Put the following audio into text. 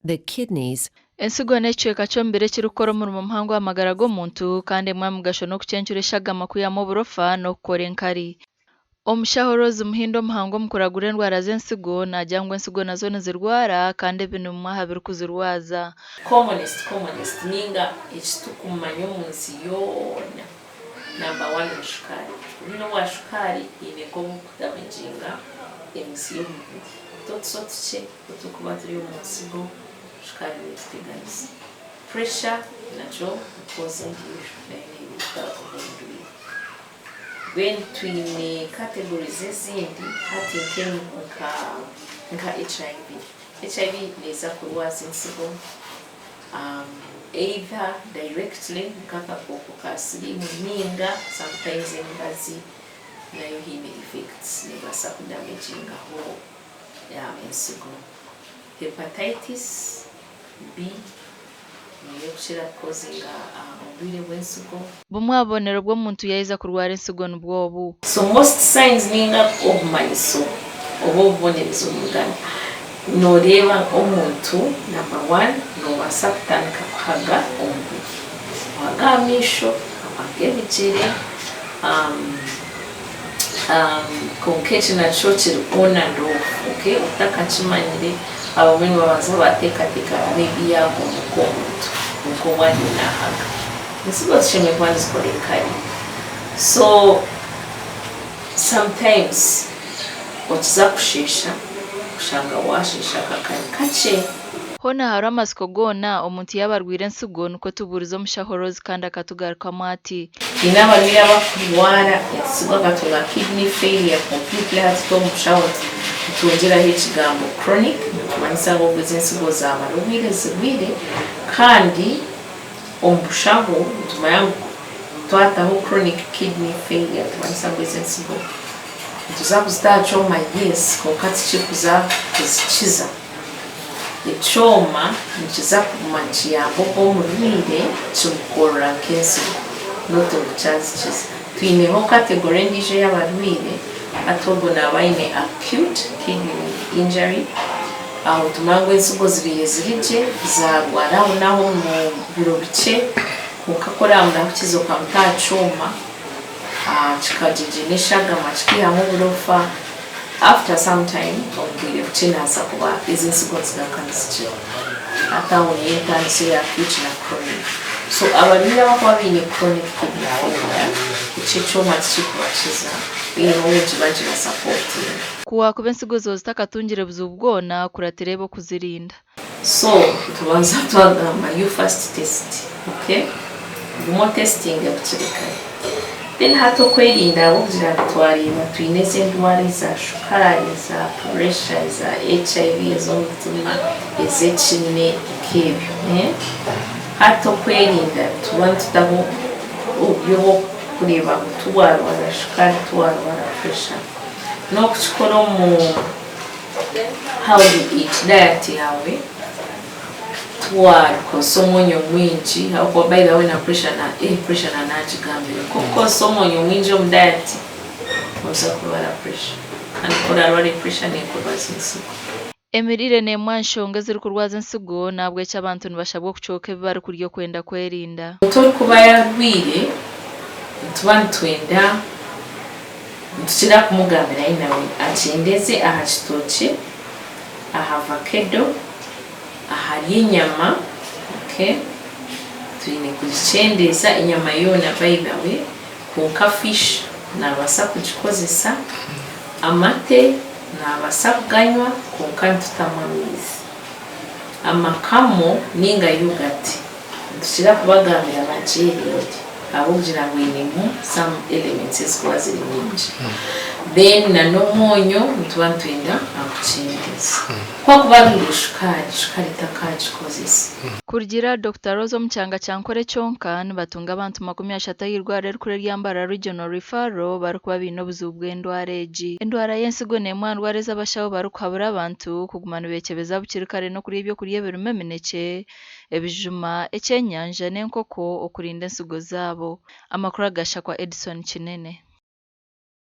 The kidneys. Ensigo n'ekicweka ky'omubiri ekirikukora omurimo muhango aha magara g'omuntu kandi emwe aha migasho n'okucencura eshagama kwihamu oburofa n'okukora enkari. Omushaho Rose Muhindo omuhangu omu kuragura endwara z'ensigo naagira ngu ensigo nazo nizirwara kandi ebi ni bimwe aha birikuzirwaza. Commonest commonest ninga ekitukumanya omunsi yoona number one ni shukaari. Obwire obwa shukaari eine nk'obukudamaginga emisi y'omubiri. Otuso otukye oturikuba turi omu nsigo shukaari netuteganisa. Pressure nakyo ni cause endiijo nayo nereeta obundwire. Then twine categories ezindi hati nka nka HIV. HIV neeza kurwaza ensigo either directly nk'akakooko ka siriimu ninga sometimes emibazi nayo haine effects neebaasa kudamagingaho ensigo. Hepatitis B niyo erikukira kukozinga oburwaire bw'ensigo. Bumwe aha bubonero bw'omuntu yaaheza kurwara ensigo nibwo obu. So most signs ninga obumanyiso oba obubonerezo omu Luganda noreeba omuntu number one nobaasa kutandika kuhaga omubiri, kuhaga aha maisho, kuhaga ebigyere, Kwonka eki nakyo kiri on and off okay otakakimanyire abamwe nibabanza bateekateeka ngu maybe yaagomoka omuntu kwonka obu ariyo naahaga. Ensigo zishemereire kuba nizikora enkari so sometimes okiza kusheesha oshanga waasheesha akakari kakye. Hoona hariho amatsiko goona omuntu yaaba arwaire ensigo nikwo tubuurize omushaho Rose kandi akatugarukamu ati. Haine abarwaire abakurwara ensigo akatunga kidney failure completely hati itwe omu bushaho nitwongyeraho ekigambo chronic nitumanyisa ngu obwo ezi ensigo zamara obwire zirwaire kandi omu bushaho nitumanya ngu twataho chronic kidney failure nitumanyisa ngu ezi ensigo nituza kuzita aha kyoma yes kwonka tikirikuza kuzikiza. Ekyoma nikiza kuguma nikiyamba ogwo omurwaire kimukorera nk'ensigo not ngu kyazikiza. Twineho category endiijo ey'abarwaire hati ogwo naaba aine acute kidney injury aho nitumanya ngu ensigo zibaire ziri gye zaarwara aho n'aho omu biro bikye kwonka ku oraamurahukize okamuta aha kyoma kikagyegyena eshagama kikiihamu oburofa. After some time omu bwire bukye naaza kuba ezi ensigo nizigaruka nizikira. Hati aho niyo entandikyo ya acute na chronic. So abarwaire abakuba baine chronic kidney failure ekyo ekyoma tikirikubakiza beireho nikiba nikibasapotinga. Ku waakuba ensigo zaawe zitakatungire buzibu bwona, kuratira ebi okuzirinda. So nitubanza twagamba you first test ok guma otestinge bukiri kare then hati okwerinda ahabw'okugira ngu twareeba twine ezi endwara eza shukaari eza pressure eza HIV ez'omutima ez'ekine nk'ebyo hati okwerinda nituba nitutaho oburyo bw'okureeba ngu tiwarwara shukaari tiwarwara pressure n'okukikora omu How you eat, diet yaawe tiwakozesa omwonyo mwingi ahabw'okuba by the way na pressure na eh pressure na nagigambire ku okukozesa omwonyo mwingi omu diet noza kurwara pressure kandi ku orarware pressure nekurwaza ensigo. Emiriire n'emwe aha nshonga ezirikurwaza ensigo, n'ahabw'ekyo abantu nibashabwa okucooka ebi barikurya okwenda kwerinda. Omuntu orikuba yarwaire nituba nitwenda Nitukira kumugambira ahi nawe akyendeze aha kitookye, aha vakedo, ahari enyama okay twine kugikyendeza enyama yoona by the way kwonka fish nabaasa kugikozesa, amate nabaasa kuganywa kwonka nitutamu amaizi, amakamo ninga yoghurt Nitukira kubagambira bagyerinde ahabw'okugira ngu einemu some elements ezikuba ziri nyingi. Then na n'omwonyo nituba nitwenda agukyendeze. Ku akuba arwire shukaari, shukaari takagikozesa. Kurugiirira Dokita Rose omu kyanga kya Nkore kyonka nibatunga abantu 30 ah'eirwariro erikuru erya Mbarara Regional Referral barikuba baine obuzibu bw'endwara egi. Endwara y'ensigo n'emwe aha ndwara ezi abashaho barikuhabura abantu kuguma nibekyebeza bukiri kare n'okurya ebyokurya ebirimu eminekye, ebijuma, ekyenyanja n'enkoko okurinda ensigo zaabo. Amakuru agashakwa Edson Kinene.